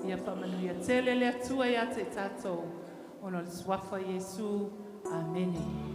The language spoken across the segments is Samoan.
Ia faamanuia tele le Atua ia te i tatou, ona o le suafa o Iesu. Amene.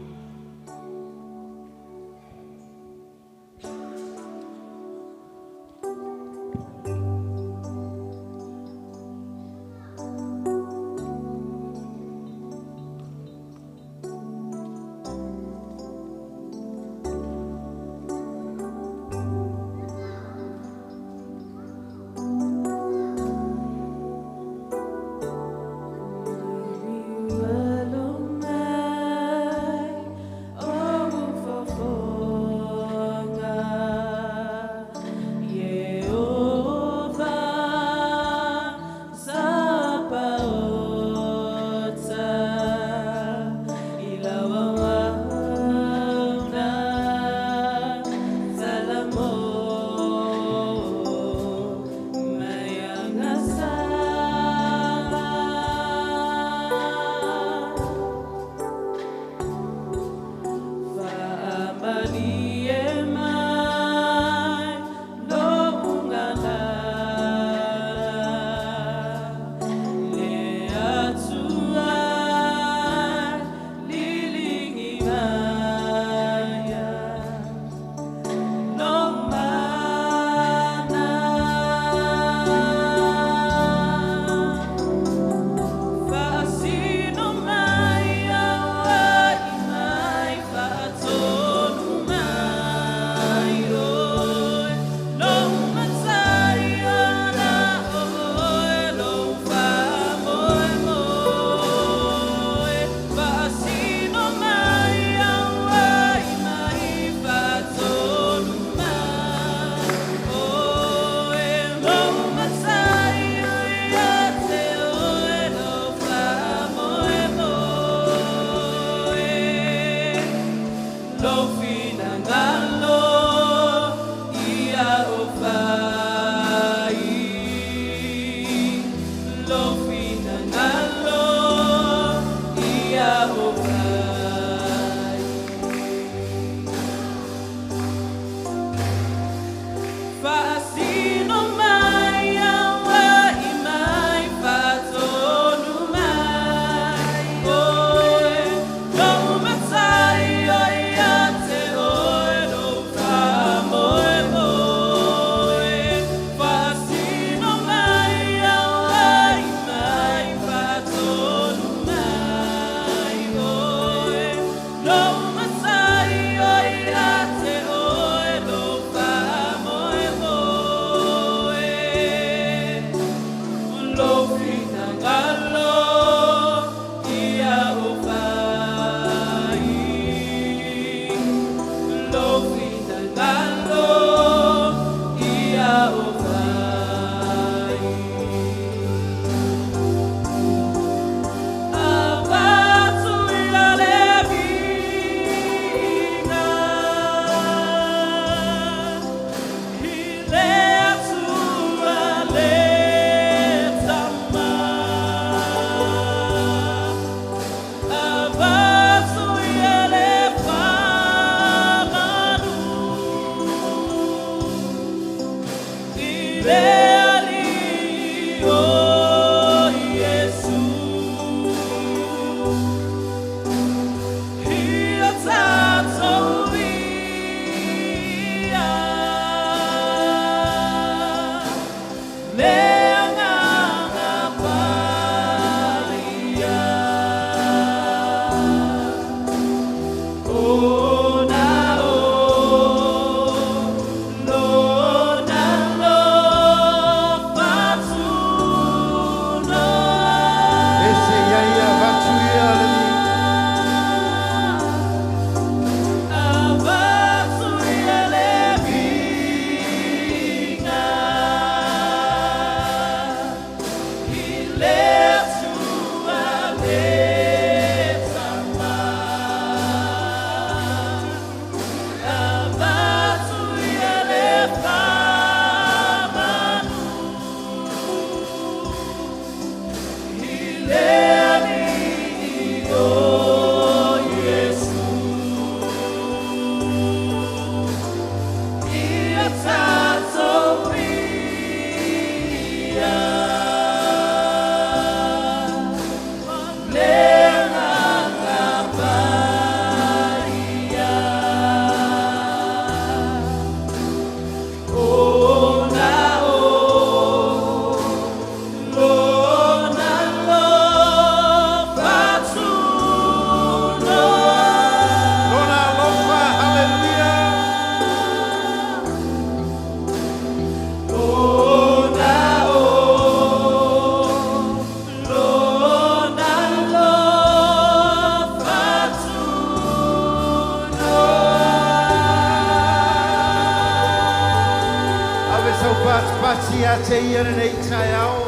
ia lenei taeao.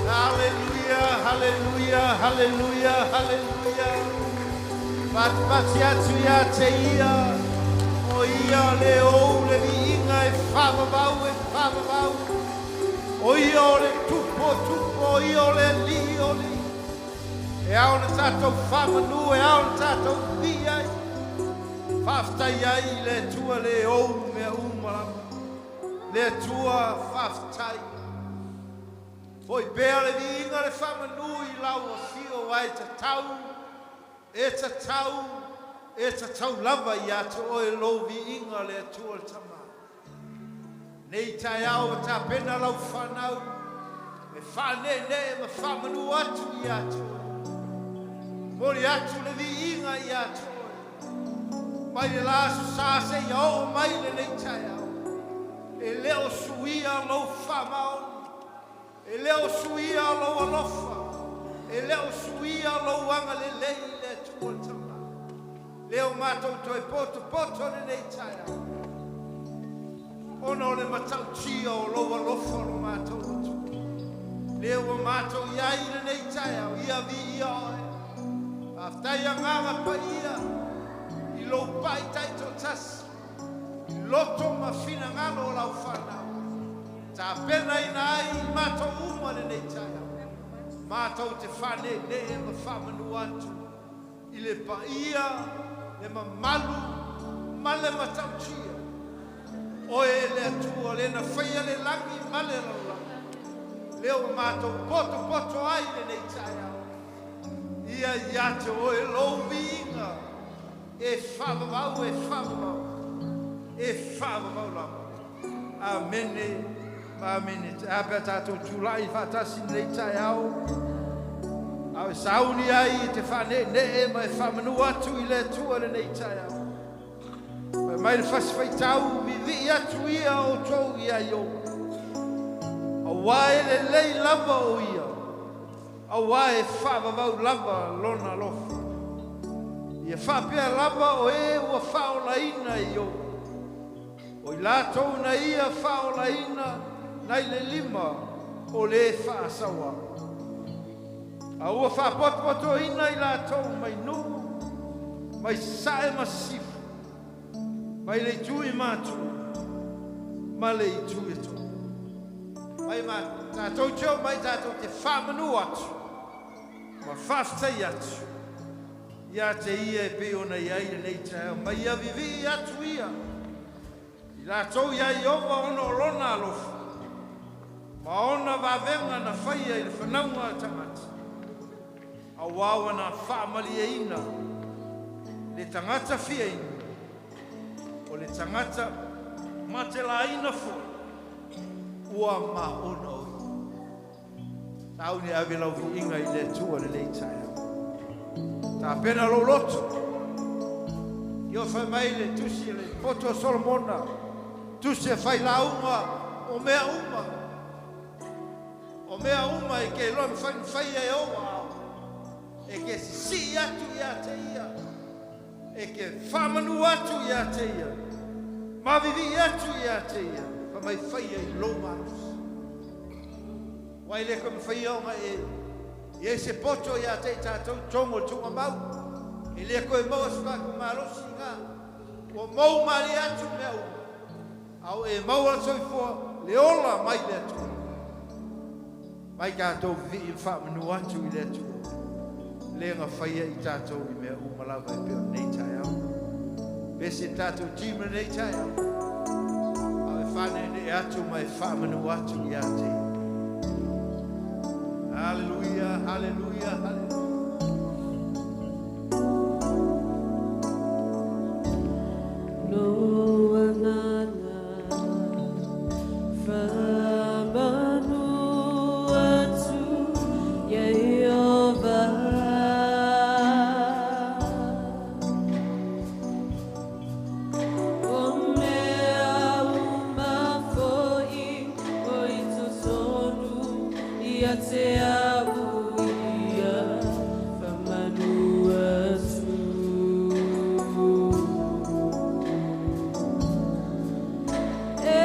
Haleluia, haleluia, haleluia, haleluia. Patipati atu ia te ia, o ia le ou le viiga e faavavau e faavavau. O ia o le tupu o tupu, o ia o le alii o alii. E ao ona tatou faamanu, e ao ona tatou vivii ai. Faafetai ai i le Atua le ou mea uma lava. Le Atua faafetai. Foi pea le viiga le faamanu i lau afio aua e tatau, e tatau, e tatau lava ia te oe lou viiga le Atua le Tama. Nei taeao ua tapena lau fanau e faaneenee ma faamanu atu ia te oe. Momoli atu le viiga ia te oe. Mai le la aso Sa seia oo mai lenei taeao. E le o suia lou faamaoni. E le o suia lou alofa. E le o suia lou agalelei le Atua le Tama. Lea ua matou toe potopoto lenei taeao. Ona o le matautia o lou alofa lo matou Atua. Lea ua matou i ai i lenei taeao, ia viia oe. Faafetai Agaga Paia i lou pai taitoatasi i loto ma finagalo o lau fanau. Tapenaina ai i matou uma lenei taeao. Matou te faaneenee ma faamanu atu i le paia, le mamalu ma le matautia. Oe e le Atua le na faia le lagi ma le lalolagi. Lea ua matou potopoto ai lenei taeao. Ia ia te oe lou viiga e faavavau e faavavau e faavavau lava. Amene ma amene. Ae a pe a tatou tulai faatasi lenei taeao a o e sauni ai e te faaneenee ma e faamanu atu i le Atua lenei taeao. Fai mai le Fasi Faitau, Vivii atu ia outou ia Ieova, auā e lelei lava o ia, auā e faavavau lava lona alofa. Ia faapea lava o e ua faaolaina e Ieova, o i latou na ia faaolaina nai le lima o le faasaoa. A ua faapotopotoina i latou mai nuu, mai sasae ma sisifo, mai le itu i matu ma le itu e toa. Mai ma tatou te omai tatou te faamanu atu ma faafetai atu ia te ia e pei ona i ai lenei taeao. Mai ia vivii atu ia i latou ia Ieova ona o lona alofa ma ona vavega na faia i le fanauga a tagata, auā ua na faamalieina le tagata fiainu, o le tagata matelaina foi, ua maona o ia. Sauni e ave lau viiga i le Atua lenei taeao. Tapena lou loto. Ioe fai mai le tusi a le poto a Solomona, tusi e failauga o mea uma. O mea uma e ke iloa mafai ona faia e ou aao, e ke sisii atu ia te ia, e ke faamanu atu ia te ia, ma vivii atu ia te ia, fai mai faia i lou malosi. Aua e le koe mafaia ona e i ai se poto ia te i tatou i totonu o le tuugamau. E le koe maua so tatou malosi i ina. Ua mou malie atu mea uma, a ua e maua le soifua, le ola mai le Atua. Mai tatou vivii ma faamanu atu i le Atua le na faia i tatou i mea uma lava e pei o lenei taeao. Pese le tatou team lenei taeao, a o e faaneenee atu ma e faamanu atu ia te ia. Haleluia, haleluia, haleluia. Lou agaga faamanu atu ia Ieova. O mea uma foi o i totonu ia te au ia faamanu atu. E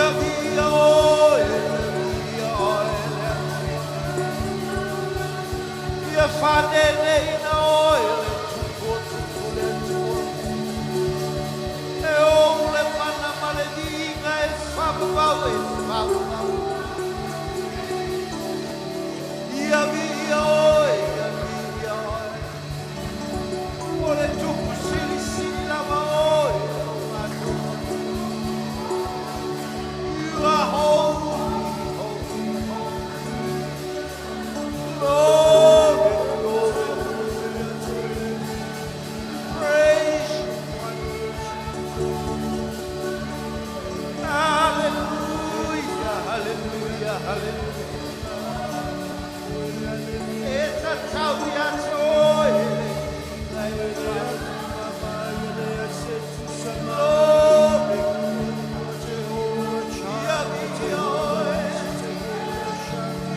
Ia viia oe, viia oe le Atua. Ia faaneneina oe le Tupu o tupu le Atua. E ou le mana ma le viiga e faavavau e faavavau. Ia viia oe, ia viia oe. O le Tupu silisili lava oe o matou. You are holy, holy, holy. Glory, glory, glory. Praise you, wonderful. Hallelujah, hallelujah, hallelujah. E tatau ia te oe le Glory, ia viia oe,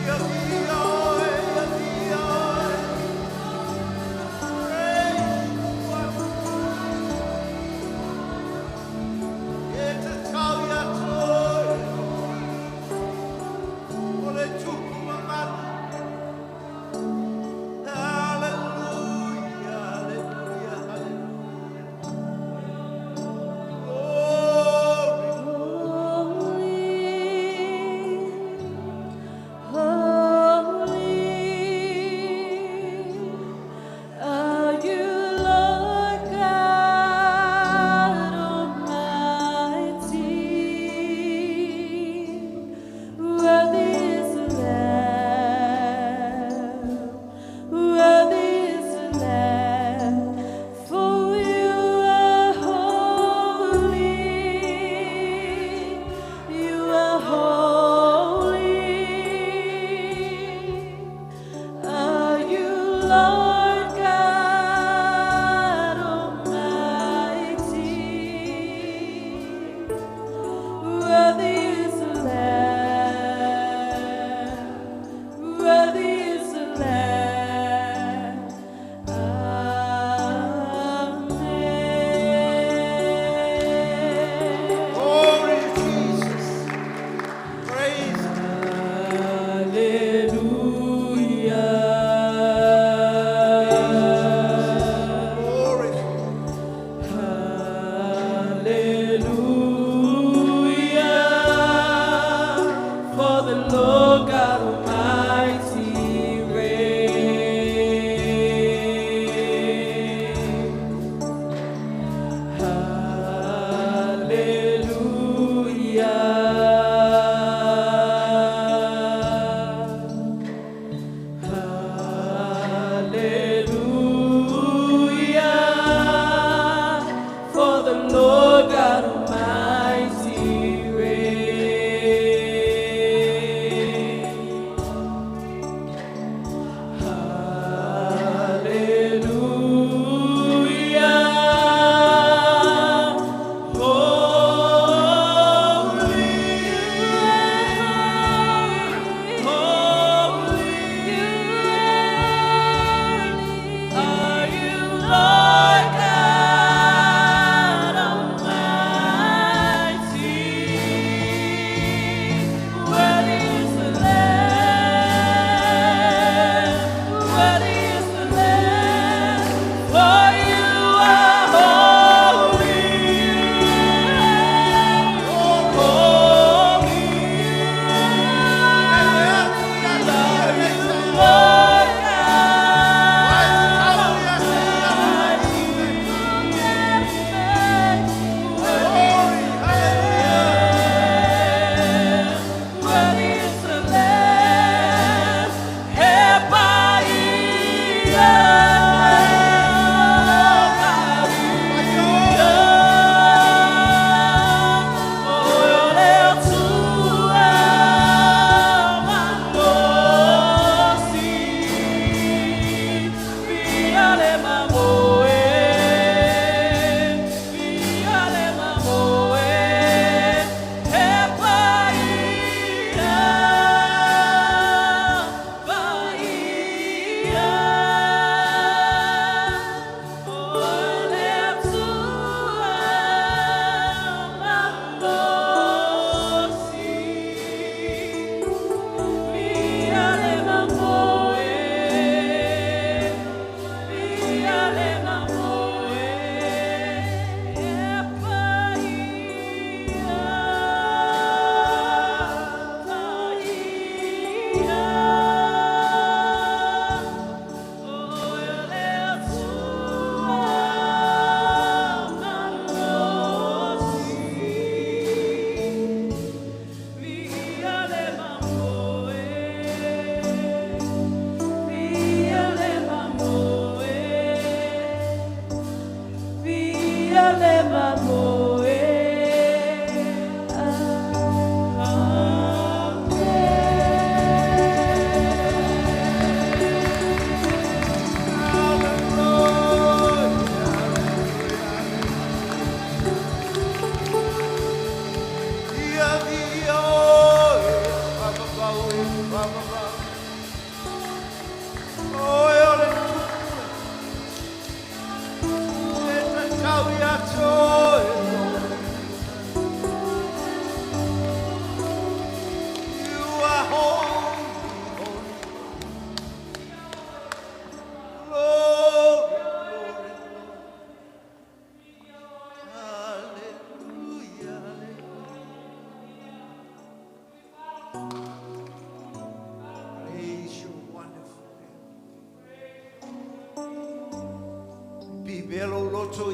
ia viia oe, ia viia oe. Praise you, wonderful. E tatau ia te oe, o le Tupu mamalu. Hallelujah, hallelujah, hallelujah.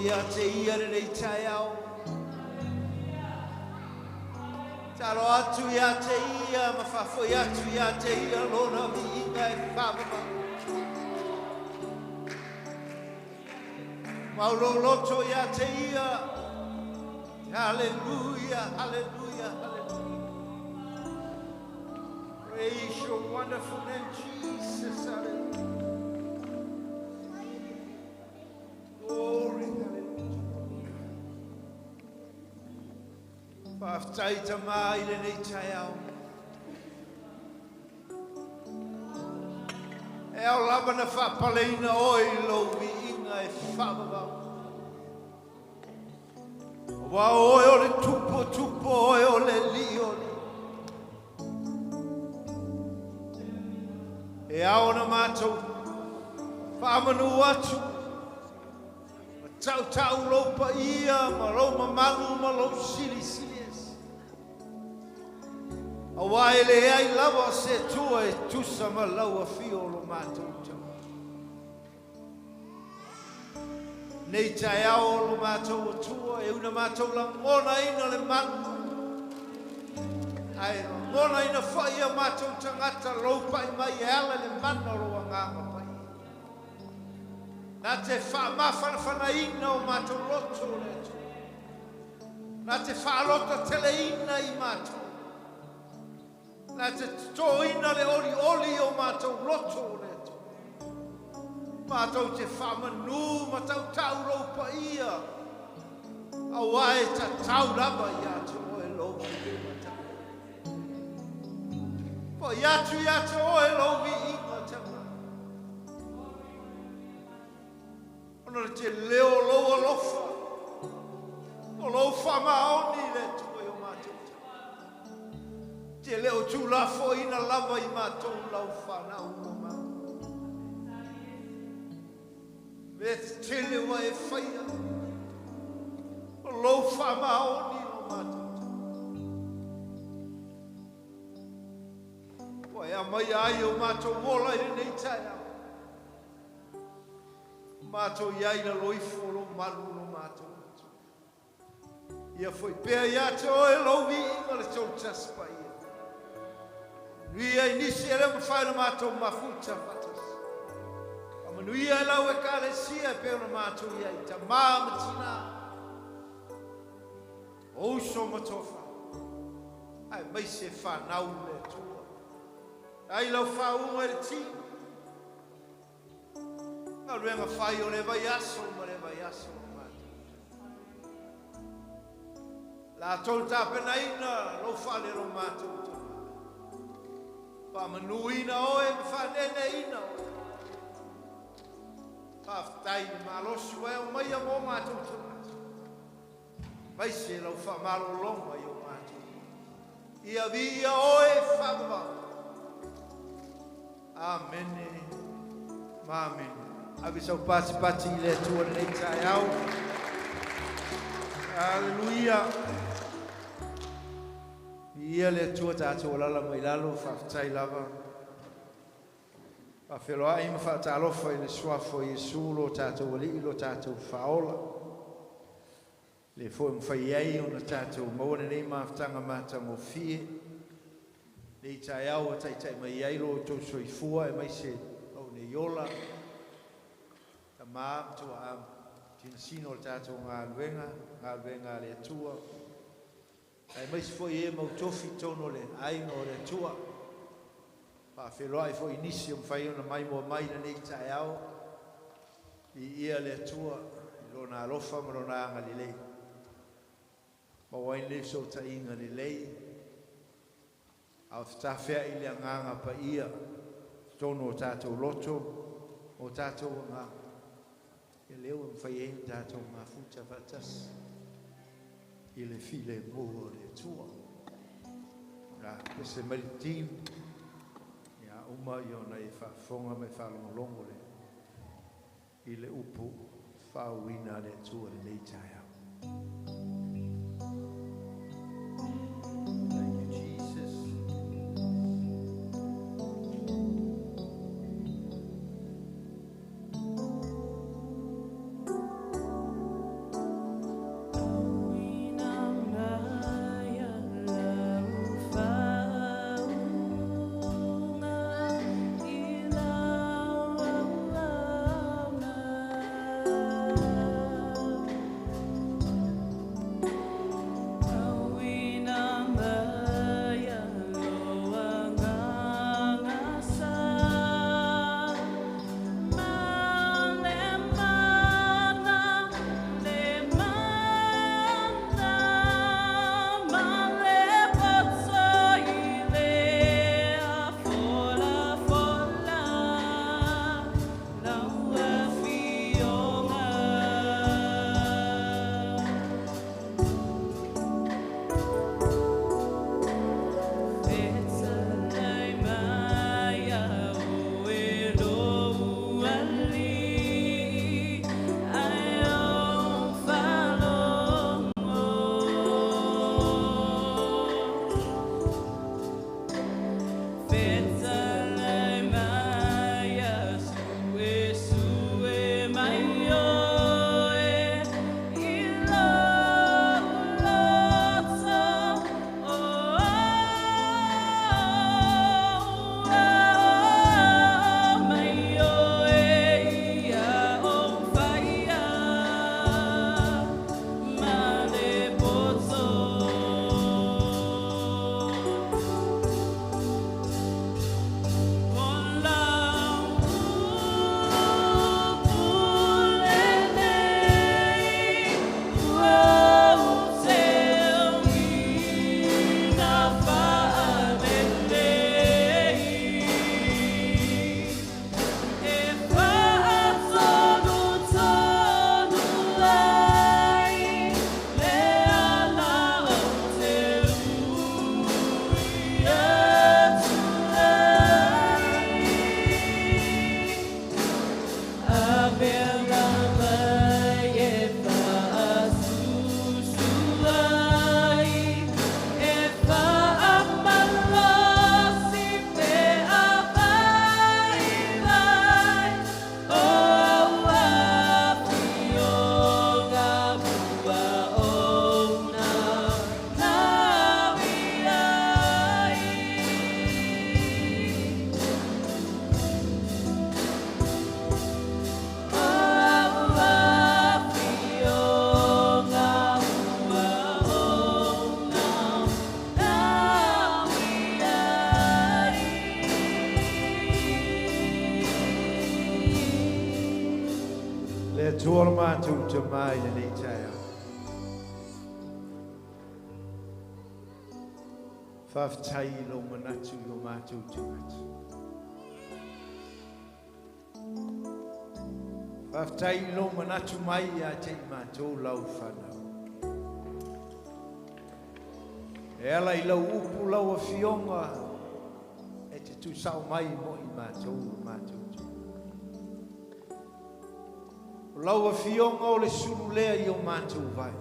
ia te ia lenei taeao. Talo atu ia te ia ma faafoi atu ia te ia lona viiga e faavavau. Mauloloto ia te ia. Hallelujah, hallelujah, hallelujah. Praise your wonderful name, Jesus. Hallelujah. Glory, hallelujah. Faafetai Tamā i lenei taeao. E ao lava na faapaleina oe i lou viiga e faavavau. Auā oe o le Tupu o tupu, o oe o le Alii o alii. E ao ona matou faamanu atu ma tautau lou paia ma lou mamalu ma lou silisili ese. Auā e leai lava o se Atua e tusa ma lau afio o lo matou Tama. Nei taeao o lo matou Atua e una matou lagonaina le malu, ae lagonaina foi o matou tagata lou pai mai e ala i le mana o lou Agaga Paia. Na te faamafanafanaina o matou loto o le Atua. Na te faalototeleina i matou. Na te totoina le olioli o matou loto o le Atua. Matou te faamanu ma tautau lou paia, auā e tatau lava ia te oe lou viiga Tama. Foi atu ia te oe lou viiga Tama. Ona o le tele o lou alofa, o lou faamaoni i le Atua i o matou tagata. Te le o tuulafoaiina lava i matou lau fanau ua matou. Mea tetele ua e faia, o lou faamaoni i lo matou tagata. Ua e aumaia ai o matou ola i lenei taeao. Matou i ai i lalo ifo o lou malu o lo matou Atua. Ia foi pea ia te oe lou viiga le Tolotasi Paia. Manuia i nisi e le mafai ona matou mafuta faatasi. Faamanuia i lau Ekalesia e pei ona matou i ai, tamā ma tinā, o uso ma tofa, aemaise fanau i le Atua. Ai lau faauuga i le tino. Galuega fai o le vaiaso ma le vaiaso o matou. Latou tapenaina lou fale lo matou Tama. Faamanuina oe ma faaneneina oe. Faafetai le malosi ua e aumaia mo matou tagata. Aemaise lau faamalologa i o matou. Ia viia oe faavavau. Amene ma amene. Ave sau patipati i le Atua lenei taeao. Aleluia. Viia le Atua tatou alala mai lalo, faafetai lava. Faafeiloai ma faatalofa i le suafa o Iesu lo tatou Alii lo tatou Faaola. Le foi mafai ai ona tatou maua lenei mafutaga matagofie. Nei taeao ua taitai mai ai lo outou soifua aemaise lou nei ola. Tamā ma tuaa tinasino o le tatou galuega, galuega a le Atua. Aemaise foi e mautofi i totonu o le aiga o le Atua. Faafeiloai foi i nisi o mafai ona maimoa mai lenei taeao. Viia le Atua i lona alofa ma lona agalelei. Maua ai lenei fesootaiga lelei. A o fetafeai le agaga paia i totonu o tatou loto, o tatou agaga. Ia lea ua mafai ai ona tatou mafuta faatasi i le filemu o le Atua. A pese mai le team, ia uma i ona e faafofoga ma e faalogologo le i le upu faauuina a le Atua i lenei taeao. Thank you, Jesus. Le Atua lo matou Tamā i lenei taeao. Faafetai i lou manatu i o matou tagata. Faafetai i lou manatu mai ia te i matou lau fanau. E ala i lau upu lau afioga e te tuusao mai mo i matou o matou tagata. O lau afioga o le sulu lea i o matou vai.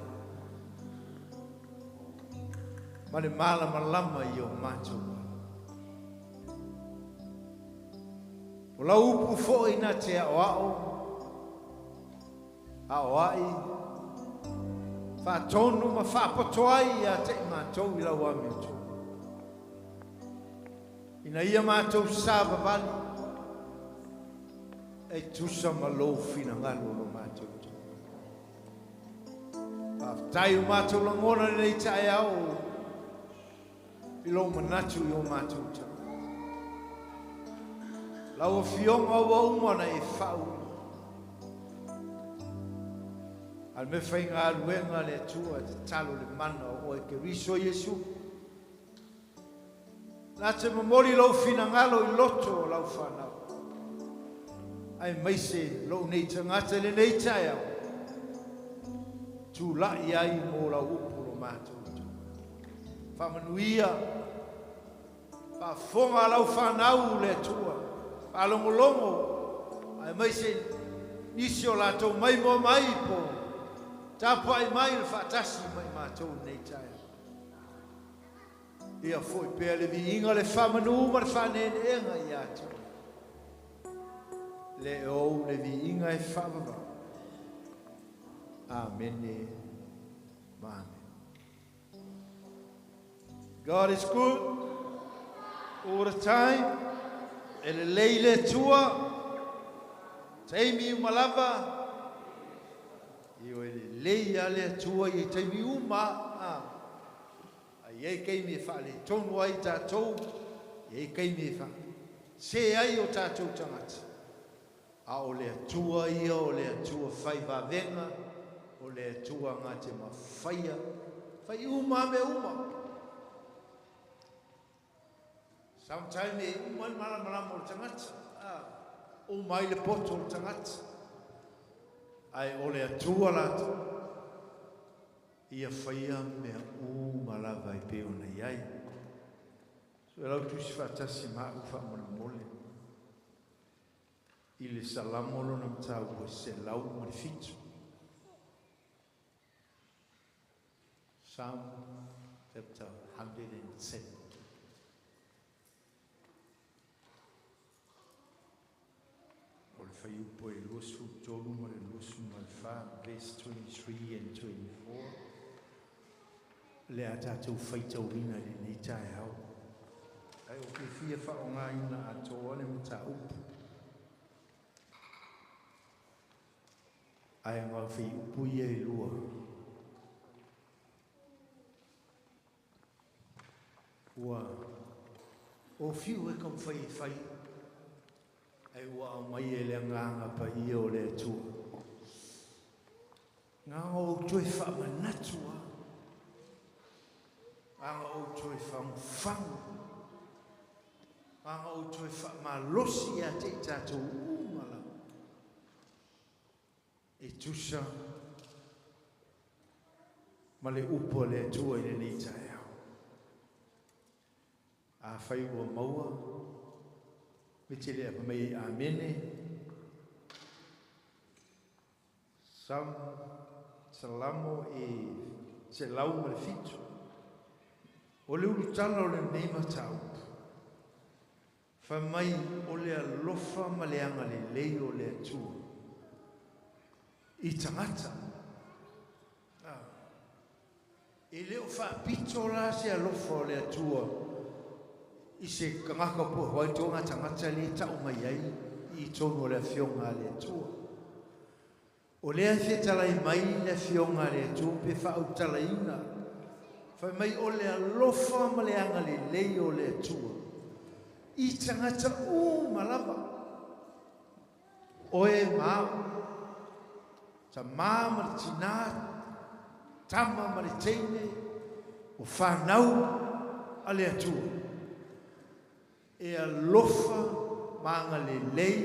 Ma le malamalama i o matou ala. O lau upu foi na te aoao, aoai, faatonu ma faapoto ai ia te i matou i lau amiotonu. Ina ia matou savavali e tusa ma lou finagalo o lo matou Atua. Faafetai o matou lagona lenei taeao i lou manatu i o matou tagata. Lau afioga ua uma ona e faauluina. A le mea faigaluega a le Atua e tatalo i le mana o oe Keriso Iesu. Na te momoli lou finagalo i loto o lau fanau, aemaise lou nei tagata i lenei taeao, tulai ai mo lau upu lo matou Atua. Faamanuia, faafofoga lau fanau le Atua, faalogologo, aemaise nisi o latou maimoa mai po tapuai mai le faatasi ma i matou lenei taeao. Ia foi pea le viiga, le faamanu ma le faaneeneega ia te oe. Le ou le viiga e faavavau. Amene ma amene. God is good all the time. E lelei le Atua. Taimi uma lava. Ioe, e lelei lava le Atua i taimi uma. A i ai taimi e faaletonu ai tatou, e i ai taimi e faasese ai o tatou tagata. A o le Atua ia o le Atua fai vavega, o le Atua na te mafaia, fai uma a mea uma. Sometime e uma ai le malamalama o le tagata, uma ai le poto o le tagata. Ae o le Atua latou, ia faia mea uma lava e pei ona i ai. So e lau tusi faatasi ma au faamolemole i le Salamo lona mataupu e 107. Psalm chapter 107. O le fuaiupu e 23 ma le 24, verse 23 and 24. Le a tatou faitauina i lenei taeao. Ae ou te fia faaaogaina atoa le mataupu. Ae na o fuaiupu ia e lua. Ua o fiu e taumafai e fai, ae ua aumai e le Agaga Paia o le Atua. Na ona ou toe faamanatu lava. Na ona ou toe fagufagu. Na ona ou toe faamalosi ia te i tatou uma lava. E tusa ma le upu a le Atua i lenei taeao. Afai ua maua, me te le apa mai ai amene. Sam, Salamo e 107. O le ulutala o lenei mataupu, fai mai o le alofa ma le agalelei o le Atua i tagata. E le o faapito la se alofa o le Atua i se tagata po o ai toga tagata le tau mai ai i tonu o le afioga a le Atua. O lea e fetalai mai le afioga a le Atua pe faautalaina. Fai mai o le alofa ma le agalelei o le Atua i tagata uma lava. Oe ma au. Tamā ma le tinā, tama ma le teine, o whanau a le Atua. E alofa ma agalelei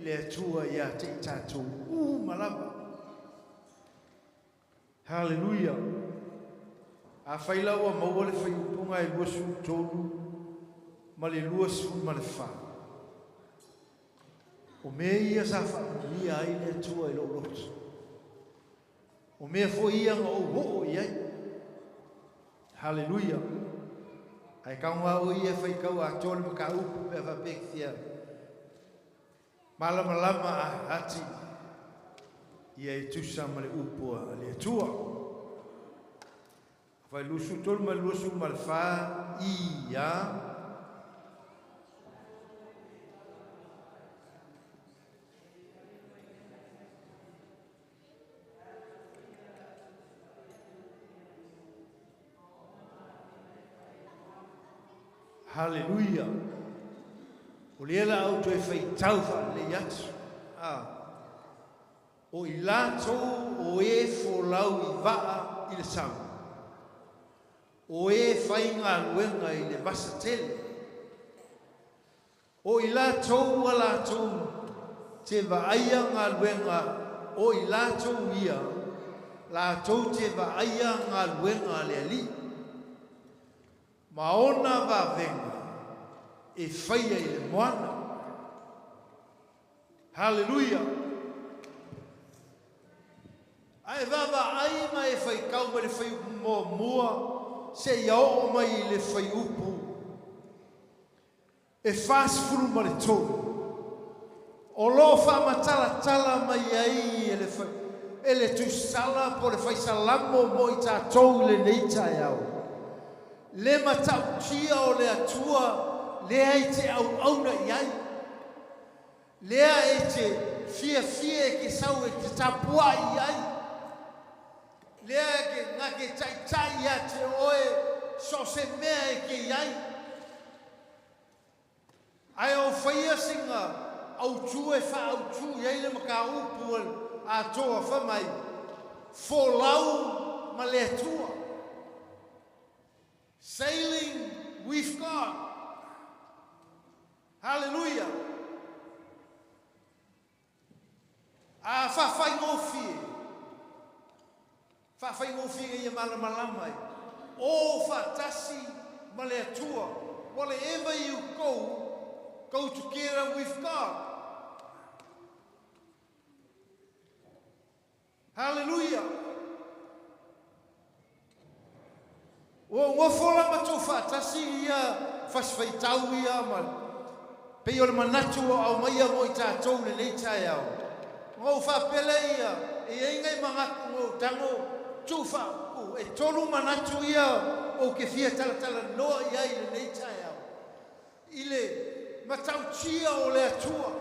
le Atua ia te i tatou uma lava. Haleluia. Afai la ua maua le fuaiupuga e 23 ma le 24. O mea ia sa faamanuia ai le Atua i lou loto. O mea foi ia na ou oo i ai. Haleluia. Ae taoga o ia faitau atoa le mataupu pe a faapea e fia malamalama ati ia e tusa ma le upu a le Atua. Fai 23 ma le 24 ia. Haleluia. O lea la au toe faitau faalelei atu. O i latou o e folau i vaa i le sau. O e faigaluega i le vasa tele. O i latou a latou te vaaia galuega, o i latou ia, latou te vaaia galuega a le Alii. Ma ona vavega e faia i le moana. Haleluia. Ae vaavaai ma e faitau mai le fuaiupu muamua seia oo mai i le fuaiupu e 43. O lo o faamatalatala mai ai e le tusala po le faisalamo mo i tatou i lenei taeao. Le matautia o le Atua lea i te auauna i ai. Lea e te fiafia e ke sau e te tapuai i ai. Lea e ke ngā ke taitai ia te oe so se mea e ke i ai. Ae o whaia singa au tū e wha au tū i ai le mataupu atoa whamai. Folau ma le Atua. Sailing with God. Hallelujah. A whawhaingofie. Whawhaingofie ia malamalama ai. O whatasi ma le Atua. Wherever you go, go together with God. Hallelujah. O ngofo la matou whatasi ia whaswhaitau ia ma pei o le manatu o au mai mo i tātou le nei taeao. Ngau whapele ia, e ei ngai mangaku ngau tango tū wha e tolu manatu ia o ke fia talatala noa ia i le nei taeao. I le matautia o le Atua.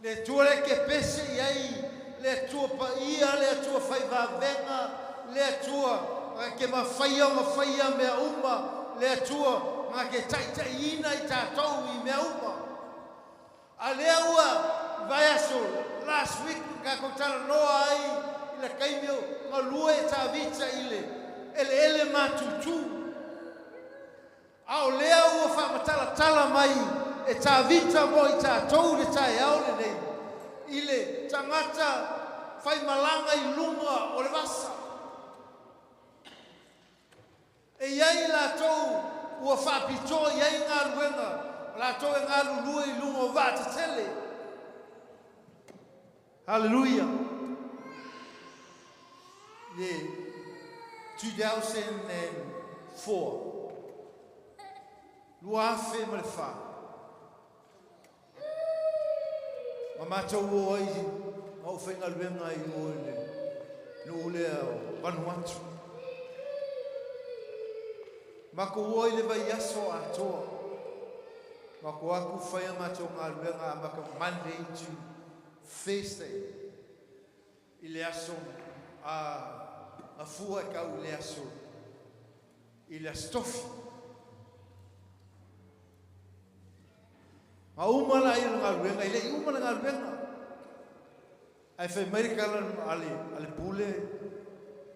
Le Atua le ke pese i ai, le Atua paia, le Atua whaivavenga, le Atua ngā ke mawhaia o mawhaia mea uma, le Atua ngā ke taitai ina i tātou i mea uma. A lea ua vaiaso, last week ka kotala noa ai i le kaimio ngā lua e tāvita i le ele ele matutu. A o lea ua whaamatalatala mai e tāvita mo i tātou le taeao le nei. I le tangata whaimalanga i lunga o le vasa. E iai lātou ua whaapitoa i ai ngā luenga, lātou e ngā lulua i lunga o vaatetele. Hallelujah. Le 2004. Lua afe ma le wha. Ma mātou o ai ngau whainga luenga i o le no lea o Vanuatu. Mako o i le vai aso atoa. Mako aku whaia mātou ngā luenga a maka Monday to Thursday. I le aso a fua e kau i le aso. I le astofi. Ma uma la i le ngā luenga, i le i uma le ngā luenga. Ae fai mai le tala a le, a le pule,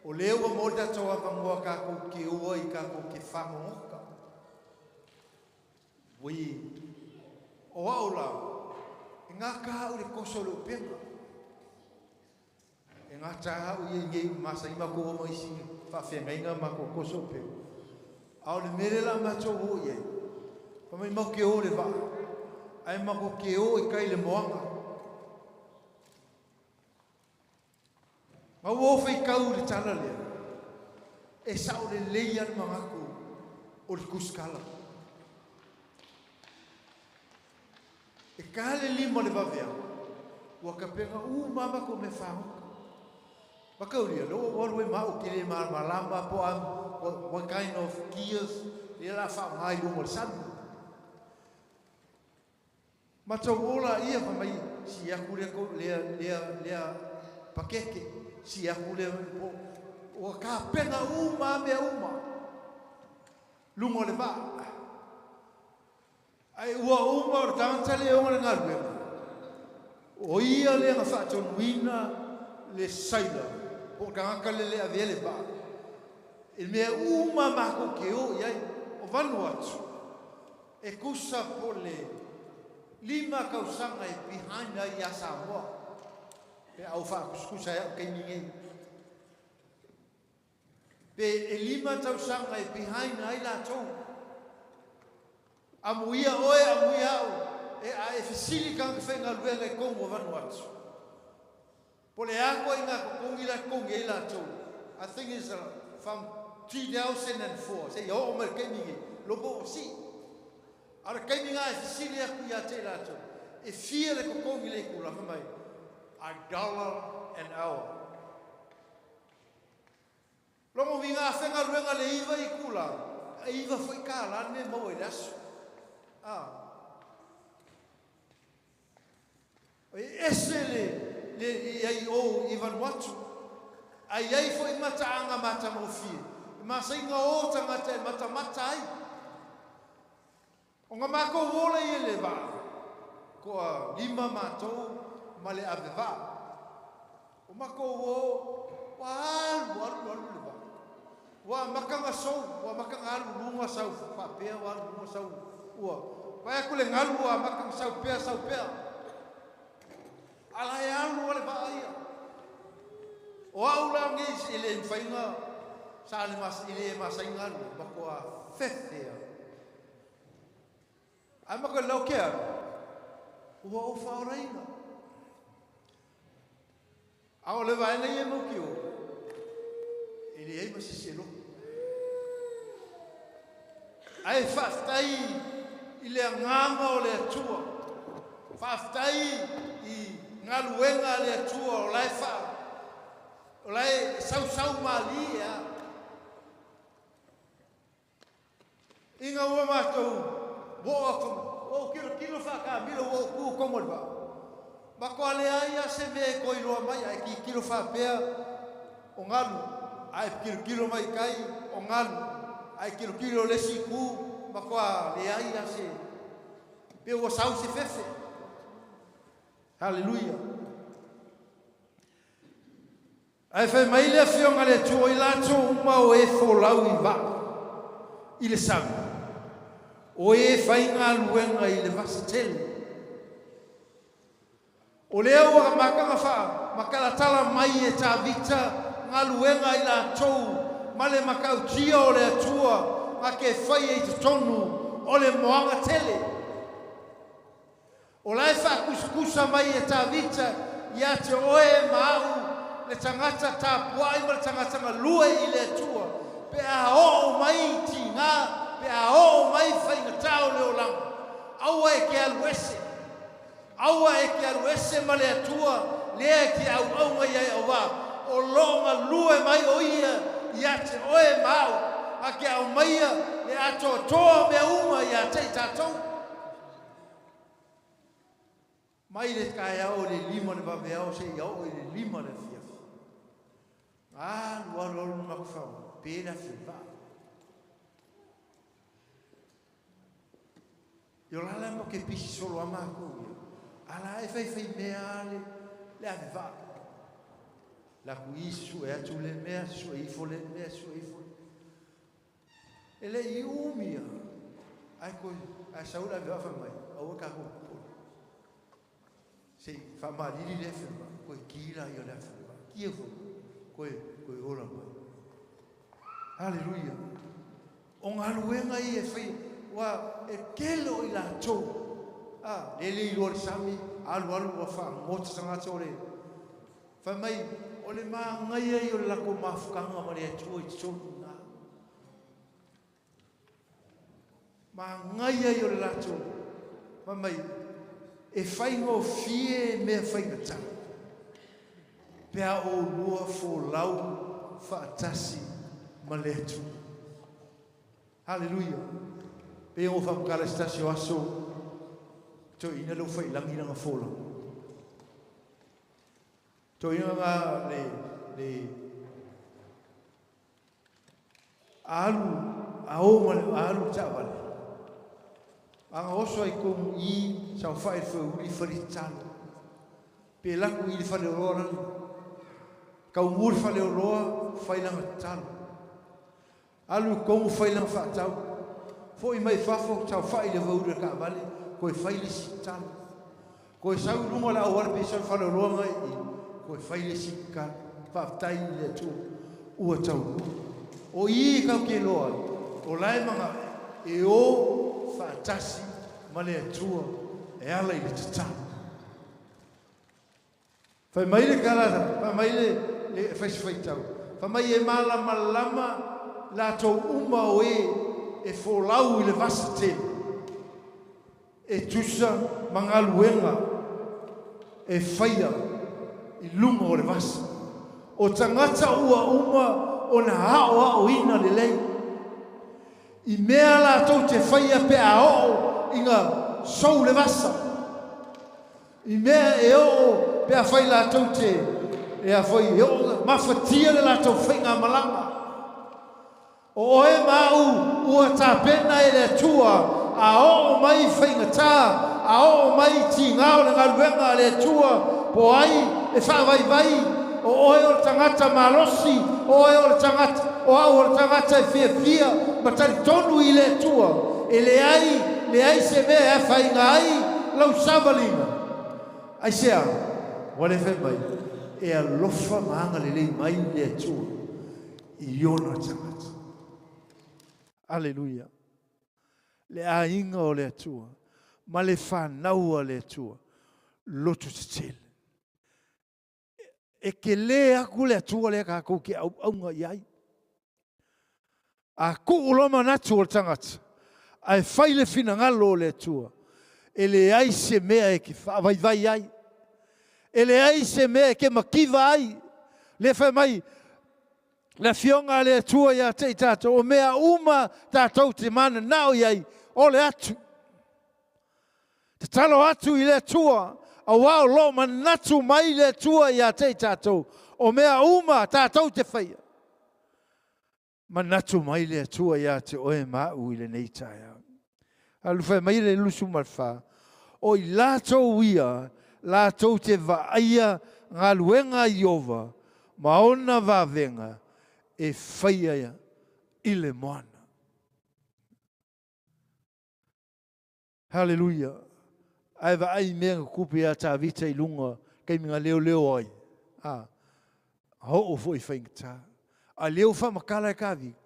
o lea ua maua le tatou avanoa tatou te o ai tatou te fagogota. Ui, o au la, e gata au i le toso o le upega. E gata au ia i nei masani matou o ma isi faafeagaiga matou toso upega. A o le mea lea la matou o i ai, fai mai matou te o i le vaa, ae matou te o i tai i le moana. Ma ua ou faitau i le tala lea, e sao lelei lava le manatu o le tusitala. E ta le lima o le vaveao, ua tapena uma lava matou mea fagota. Mataulia, lea ua ou alu ai ma au, ou te le malamalama po o a, what kind of gears lea o le a faaaoga i luga o le sami. Matou ola ia fai mai si aku lea lea lea lea pakeke si aku lea po ua tapena uma a mea uma luga o le vaa ae ua uma o le tagata le ona le galuega o ia lea na faatonuina le sailor po o tagata le le avea le vaa i mea uma matou te o i ai o Vanuatu. E tusa po le 5 tausaga e behind ai ia Samoa pe a ou faatusatusa ai au taimi nei. Pe e 5 tausaga e behind ai latou. Amuia oe, amuia au, e a e fesili tagata faigaluega i totonu o Vanuatu. Po le a ituaiga totogi la e totogi ai latou. I think it's from 2004 seia oo mai le taimi lenei, lopo ua sii. A o le taimi lena e fesili atu ia te i latou, e fia le totogi le itula? Fai mai, a dollar an hour. Lona uiga a faigaluega le iva itula, e iva foi tala le mea e maua i le aso. Ah. E ese le, le i ai i o i Vanuatu. A i ai foi mataaga matagofie, e masaiga o tagata e matamata ai. O nga makou ola ia le vaa, toa lima matou ma le ave vaa. O makou o, ua alu, alu, alu le vaa. Ua amata ona sou, ua amata ona alu luga sau faapea, ua alu luga sau, ua vaai atu le galu ua amata ona sau pea, sau pea. A la e alu lava le vaa ia. O au la nei e le mafai ona, sa le mas, e le masani ona alu, matua fefe lava. Ae matua lau ke alu, ua ou faaolaina. A o le vaega ia e mautio, e leai ma se isi e loto. Ae faafetai i le agaga o le Atua, faafetai i galuega a le Atua o la e faa, o la e sausau malie a. Ina ua matou oo atu, ua ou tilotilo faakamilo ua ou tu i totonu o le vaa. Matua leai lava se mea e toe iloa mai, ae tilotilo faapea o galu, ae tilotilo mai i tai o galu, ae tilotilo i le isi itu, matua leai lava se, pei ua sau se fefe. Haleluia! Ae fai mai le Afioga a le Atua i latou uma o e folau i vaa i le sami, o e faigaluega i le vasa tele. O lea ua mataga faa matalatala mai e Tavita galuega i latou ma le matautia o le Atua na te faia i totonu o le moana tele. O la e faatusatusa mai e Tavita ia te oe ma au le tagata tapuai ma le tagata galue i le Atua, pe a oo mai tiga, pe a oo mai faigata o le olaga, aua e te alu ese. Aua e te alu ese ma le Atua lea e te auauna i ai auā o lo o galue mai o ia ia te oe ma au, a te aumaia le atoatoa o mea uma ia te i tatou. Mai le taeao i le 5 le vaveao seia oo i le 5 le afiafi. Alu alu alu le matou faamoemoe, pe le afi o le vaa. I o la la matou te pisi solo a matou ia, a la e faifai mea le, le ave vaa. Laku i sue atu le mea, sue ifo le mea, sue ifo. E le i umi ia, ae koe, ae sau le ave afa mai, aua ka ko popole. Se i faamalili le afe mai, koe ki la ia le afe mai. Ki e fo, koe, koe ola mai. Haleluia. O galuega ia e fai, ua e tele o i latou. A, lele i loa le sami, alu alu ua faagota tagata o le Fai mai, o le māgaia ia o le latou mafutaga ma le Atua i totonu i ina. Māgaia ia o le latou, fai mai, e faigofie mea faigata, pe a oulua folau faatasi ma le Atua. Haleluia! Pei ona ou faamatala i se tasi o aso, toeaina lea ua faiilagi lana folauga. Toeaina na le, le alu, a o ma le, a alu taavale. Aga oso ai tonu i saofai le foeuli fali tatalo. Pe laku i le faleoloa lale. Taumu le faleoloa, fai lana tatalo. Alu i totonu fai lana faatau. Foi mai fafo, saofai i le vauli o le taavale, toe fai le isi tatalo. Toe sau i luga o le auala pe sau i faleoloa na i, toe fai le isi tatalo. Faafetai i le Atua ua taunuu. O i e tatou te iloa ai, o la e manao e o faatasi ma le Atua e ala i le tatalo. Fai mai le tala, fai mai le, le fai se faitau, fai mai e malamalama latou uma o e e folau i le vasa tele, e tusa ma galuega e faia i luga o le vasa. O tagata ua uma ona aoaoina lelei i mea latou te faia pe a oo ina sou le vasa. I mea e oo pe afai latou te, e afai e oo mafatia le latou faigamalaga. O oe ma au ua tapena e le Atua a oo mai faigata, a oo mai tiga o le galuega a le Atua, po ai e faavaivai, o oe o le tagata malosi, o oe o le tagata, o au o le tagata e fiafia ma talitonu i le Atua, e leai, leai se mea e afaina ai lau savaliga. Aisea? Ua le fai mai, e alofa ma agalelei mai le Atua i ona tagata. Aleluia! Le aiga o le Atua ma le fanau a le Atua, loto tetele. E tele atu le Atua lea tatou te auauna i ai. A tuu loa manatu o le tagata, ae fai le finagalo o le Atua, e leai se mea e te faavaivai ai, e leai se mea e te mativa ai. Lea fai mai le Afioga a le Atua ia te i tatou, o mea uma tatou te mananao i ai, o le atu. Tatalo atu i le Atua, auā o lo o manatu mai le Atua ia te i tatou, o mea uma tatou te faia. Manatu mai le Atua ia te oe ma au i lenei taeao. Alu fai mai le 24, o i latou ia latou te vaaia galuega a Ieova ma ona vavega e faia i le moana. Haleluia! Ae vaai i mea na tutupu ia Tavita i luga taimi na leoleo ai, a, oo foi i faigata. A lea ua faamatala e Tavita,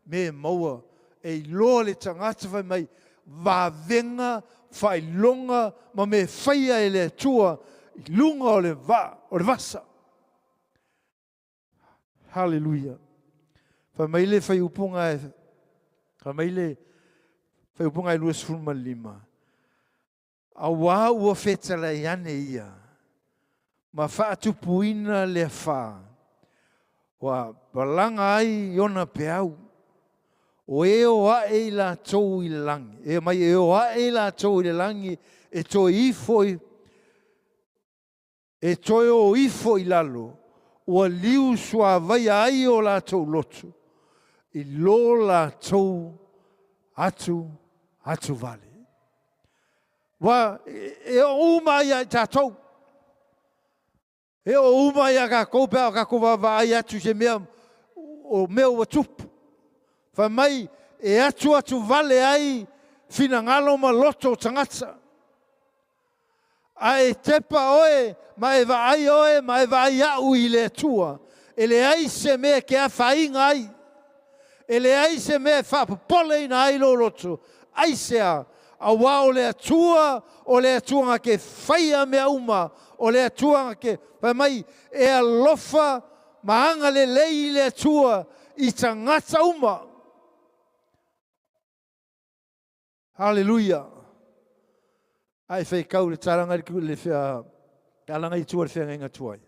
mea e maua, e iloa le tagata fai mai, vavega, faailoga ma mea e faia e le Atua i luga o le vaa, o le vasa. Haleluia! Fai mai le fuaiupu e, fai mai le fuaiupu e 25, auā ua fetalai ane ia ma faatupuina le afa, ua palaga ai i ona peau, o e o ae i latou i le lagi, e mai e o ae i latou i le lagi e toe ifo i E toe o ifo i lalo, ua liu suavaia ai o latou loto i lo latou atu atu vale. Ua e oo uma ai ia i tatou. E oo uma ia tatou pe a tatou vaavaai atu i se mea o mea ua tupu. Fai mai e atuatu vale ai finagalo ma loto o tagata. A e tepa oe ma e vaai oe ma e vaai au i le Atua, e leai se mea e te afaina ai, e leai se mea e faapopoleina ai lou loto. Aisea? Auā o le Atua, o le Atua na te faia mea uma, o le Atua na te, fai mai, e alofa ma agalelei le Atua i tagata uma. Haleluia! A e faitau i le talaga i le alaga i tua i le feagaiga tuai,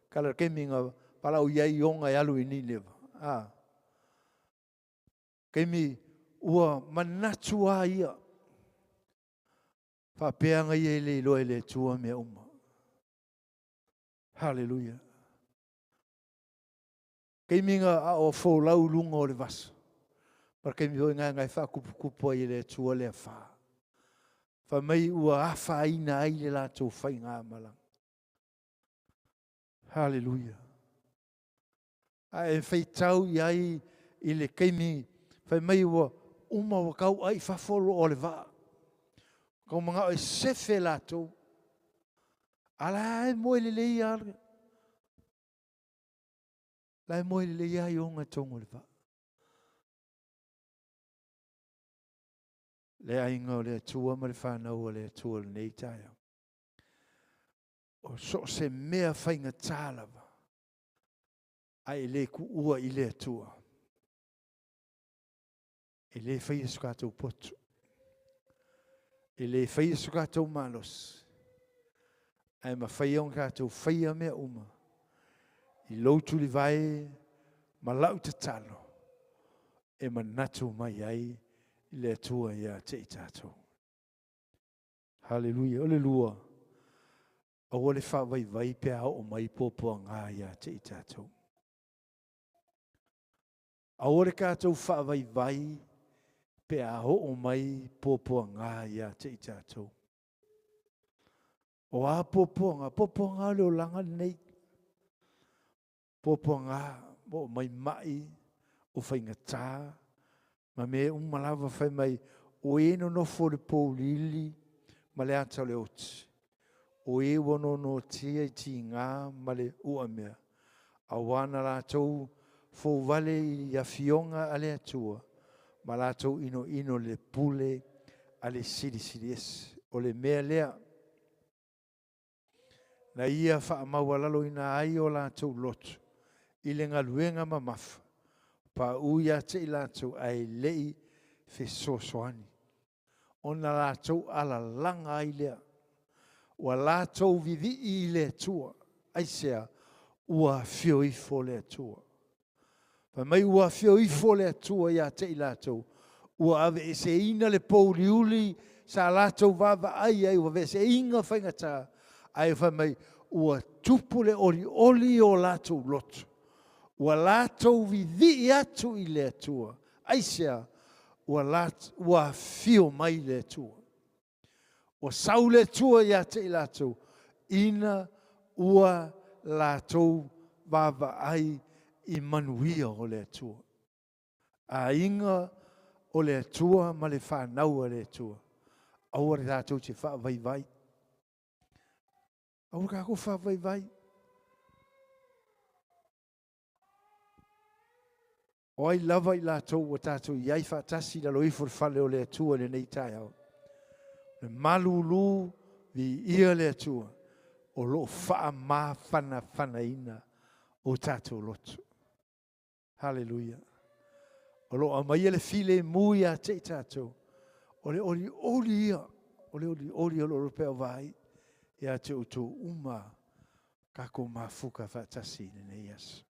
kala le taimi na valaau i ai Iona e alu i Nineva. A. Taimi ua manatu lava ia, faapea na ia e le iloa e le Atua mea uma. Haleluia! Taimi na a o folau i luga o le vasa, ma le taimi foi na e faakupukupu ai e le Atua le afa. Fai mai ua afaina ai le latou faigamalaga. Haleluia. A e faitau i ai i le taimi fai mai ua uma ua tau ai i fafo lo o le vaa. Kau manao e sefe latou. A la e moe lelei lava. La e moe lelei lava Iona i totonu o le vaa. Le aiga o le Atua ma le fanau a le Atua i lenei taeao. O so o se mea faigata lava, a e le tuua i le Atua, e le faia so tatou poto, e le faia so tatou malosi, ae mafai ona tatou faia mea uma i lou tulivae ma lau tatalo e manatu mai ai le Atua ia te i tatou. Haleluia. O le lua, aua le faavaivai pe a oo mai puapuaga ia te i tatou. Aua le tatou faavaivai pe a oo mai puapuaga ia te i tatou. O a puapuaga? Puapuaga o le olaga lenei. Puapuaga o mai mai, o faigata, ma mea uma lava fai mai, o e nonofo i le pouliuli ma le ata o le oti, o e ua nonotia i tiga ma le uamea, auā na latou fouvale i afioga a le Atua ma latou inoino i le pule a le Silisili Ese. O le mea lea na ia faamaualaloina ai o latou loto i le galuega mamafa, paʻu ia te i latou ae le i fesoasoani, ona latou alalaga ai lea, ua latou vivii i le Atua. Aisea? Ua afio ifo le Atua. Fai mai ua afio ifo le Atua ia te i latou, ua aveeseina le pouliuli sa latou vaavaai ai, ua aveeseina faigata, ae fai mai ua tupu le olioli i o latou loto, ua latou vivii atu i le Atua. Aisea? Ua afio mai le Atua. Ua sau le Atua ia te i latou, ina ua latou vaavaai i manuia o le Atua. Aiga o le Atua ma le fanau a le Atua. Aua le tatou te faavaivai. Aua le tatou faavaivai. O ai lava i latou ua tatou i ai faatasi i lalo ifo o le fale o le Atua i lenei taeao, le malulu viia le Atua o lo o faamafanafanaina o tatou loto. Haleluia. O lo o aumaia le filemu ia te i tatou. O le olioli ia, o le olioli o lo o pea vaai ia te outou uma tatou mafuta faatasi i lenei aso.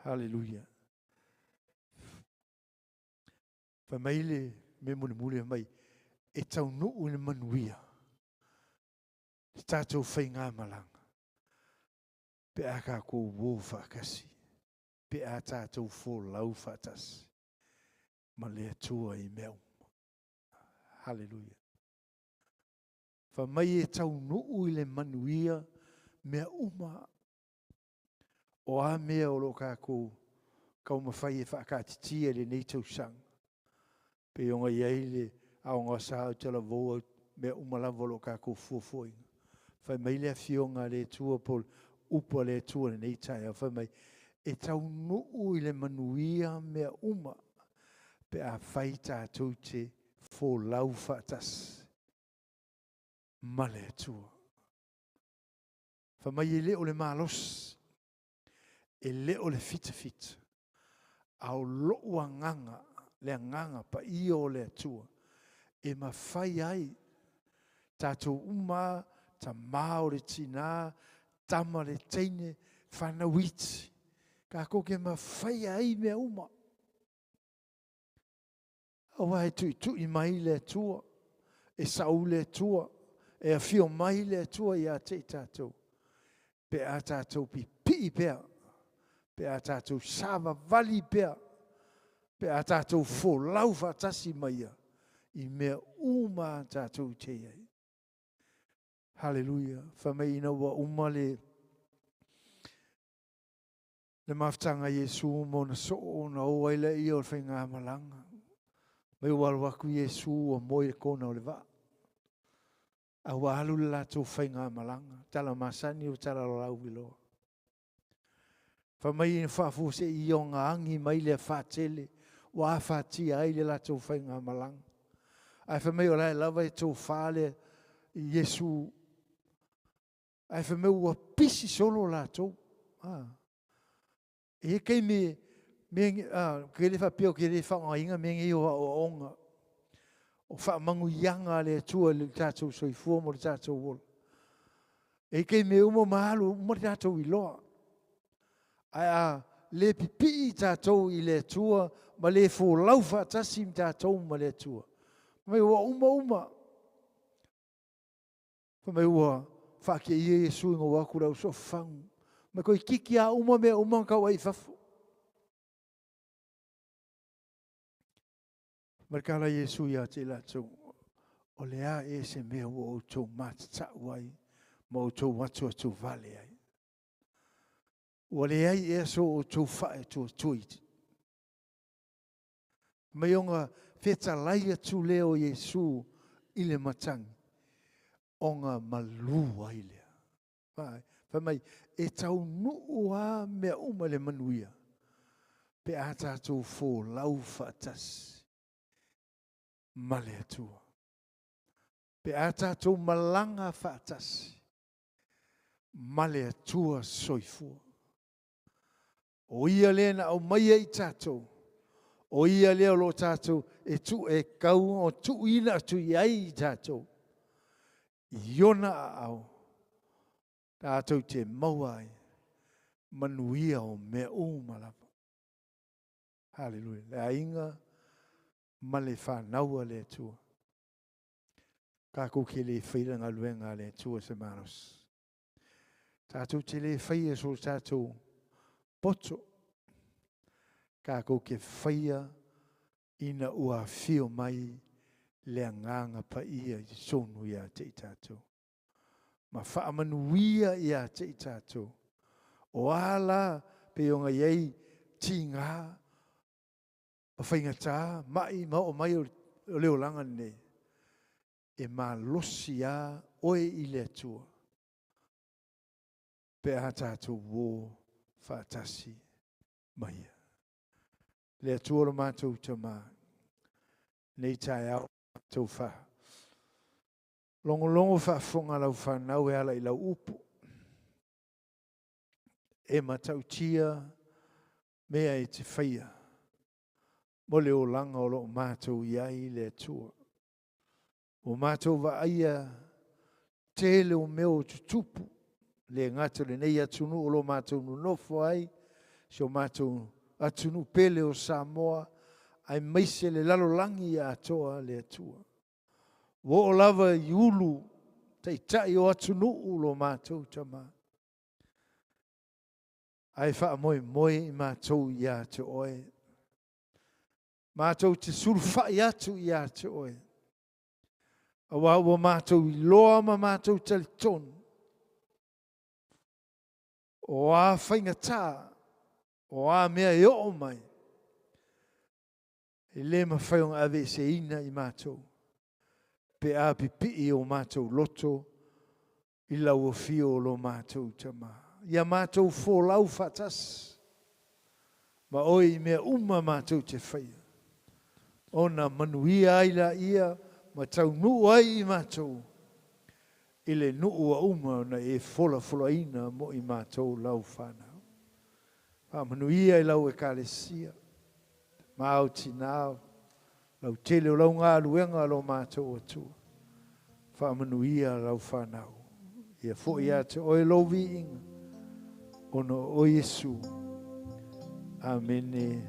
Haleluia. Fai mai le mea mulimuli mai, e taunuu i le manuia le tatou faigamalaga pe a tatou uo faatasi, pe a tatou folau faatasi ma le Atua i mea uma. Haleluia. Fai mai e taunuu i le manuia mea uma. O a mea o lo o tatou taumafai e faataatitia i lenei tausaga, pei ona i ai le aoga sa ou talavou mea uma lava o lo o tatou fuafuaina. Fai mai le Afioga a le Atua po o le upu a le Atua i lenei taeao, fai mai, e taunuu i le manuia mea uma pe afai tatou te folau faatasi ma le Atua. Fai mai e le o le malosi, e le o le fitafita, a o lou agaga, le agaga paia o le Atua, e mafai ai tatou uma, tama o le tina, tama le teine, fanau iti, tatou te mafaia ai mea uma. Aua e tuitui mai le Atua, e sau le Atua, e afio mai le Atua ia te i tatou, pe a tatou pipii pea, pe a tatou savavali pea, pe a tatou folau faatasi ma ia i mea uma a tatou te i ai. Haleluia. Fai mai ina ua uma le mafutaga a Iesu ma ona soo ona o ai lea o le faigamalaga. Mai ua alu atu Iesu ua moe i le kona o le vaa. A ua alu le latou faigamalaga, tala masani o tala lauiloa. Fai mai ina faafuasei ia ona agi mai le afatele ua afatia ai le latou faigamalaga. Ae fai mai o la e lava e tofa le Iesu. Ae fai mai ua pisi solo latou. E i ai taimi ke le faapea ou te le faaaogaina mea nei o aoaoga, o faamanuiaga a le Atua i le tatou soifua ma le tatou ola. E i ai taimi e uma ma alu uma le tatou iloa. Ae a le pipii tatou i le Atua ma le folau faatasi tatou ma le Atua, fai mai ua uma uma. Fai mai ua faateia Iesu ina ua o atu le au sosofagu. Ma toeitiiti lava uma mea uma na tau ai i fafo. Ma le tala a Iesu ia te i latou, o le a ea se mea ua outou matatau ai ma outou atuatuvale ai? Ua leai ea so outou faatuatua? Mai ona fetalai atu lea o Iesu i le matagi, ona malu ai lea. Fai mai, e taunuu lava mea uma i le manuia, pe a tatou folau faatasi ma le Atua. Pe a tatou malaga faatasi ma le Atua soifua. O ia lea na aumaia i tatou, o ia lea o lo o tatou e tu e tau o tuuina atu i ai i tatou, i ona aao, tatou te maua ai manuia o mea uma lava. Haleluia. Le aiga ma le fanau a le Atua. Tatou te le faia le galuega a le Atua se malosi. Tatou te le faia so tatou poto. Tatou te faia ina ua afio mai le agaga paia i totonu ia te i tatou. Ma faamanuia ia te i tatou. O a la pei ona i ai tiga ma faigata mai ma oo mai o le olaga lenei, e malosi lava oe i le Atua pe a tatou o faatasi ma ia. Le Atua lo matou Tama, nei taeao matou logologo faafofoga lau fanau e ala i lau upu, e matautia mea e te faia mo le olaga o lo o matou i ai le Atua. Ua matou vaaia tele o mea o tutupu, le gata o lenei atunuu o lo o matou nonofo ai, si o matou atunuu pele o Samoa, aemaise le lalolagi atoa le Atua. Ua oo lava i ulu taitai o atunuu lo matou Tama. Ae faamoemoe i matou ia te oe. Matou te sulufai atu ia te oe. Aua ua matou iloa ma matou talitonu. O a faigata, o a mea e oo mai, e le mafai ona aveeseina i matou, pe a pipii o matou loto i lau afio o lo matou Tama. Ia matou folau faatasi ma oe i mea uma matou te faia, ona manuia ai laia ma taunuu ai i matou i le nuu ua uma ona e folafolaina mo i matou lau fanau. Faamanuia i lau Ekalesia, ma au tinā, lau tele o lau galuega lo matou Atua. Faamanuia lau fanau. Ia foi ia te oe lou viiga, ona o oe Iesu. Amene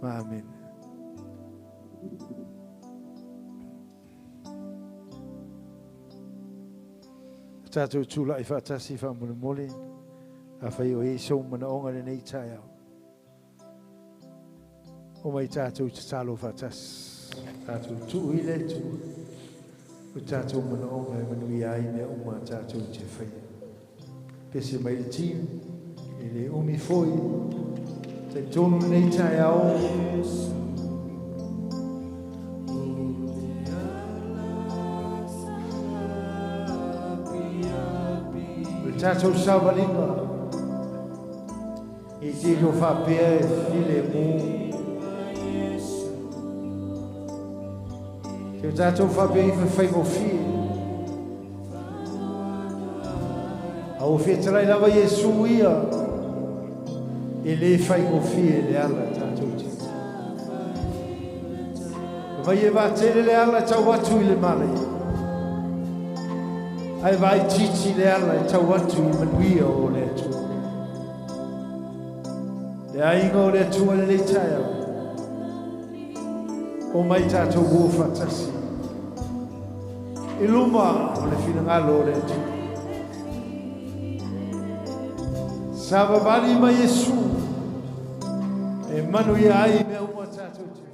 ma amene. Tatou tula'i faatasi faamolemole, afai o i ai sou manaoga lenei taeao. O mai tatou tatalo faatasi. Tatou tuu i le Atua o tatou manaoga e manuia ai mea uma tatou te faia. Pese mai le team, e le umi foi, taitonu lenei taeao. O le tatou savaliga, i te o faapea e filemu. Te o tatou faapea i faigofie. A ua fetalai lava Iesu ia, e le faigofie le ala tatou te. Mai e vaatele le ala e tau atu i le malaia. Ae vaitiiti le ala e tau atu i manuia o le Atua. Le aiga o le Atua lenei taeao. O mai tatou o faatasi i luma o le finagalo o le Atua. Savavali ma Iesu e manuia ai mea uma tatou te.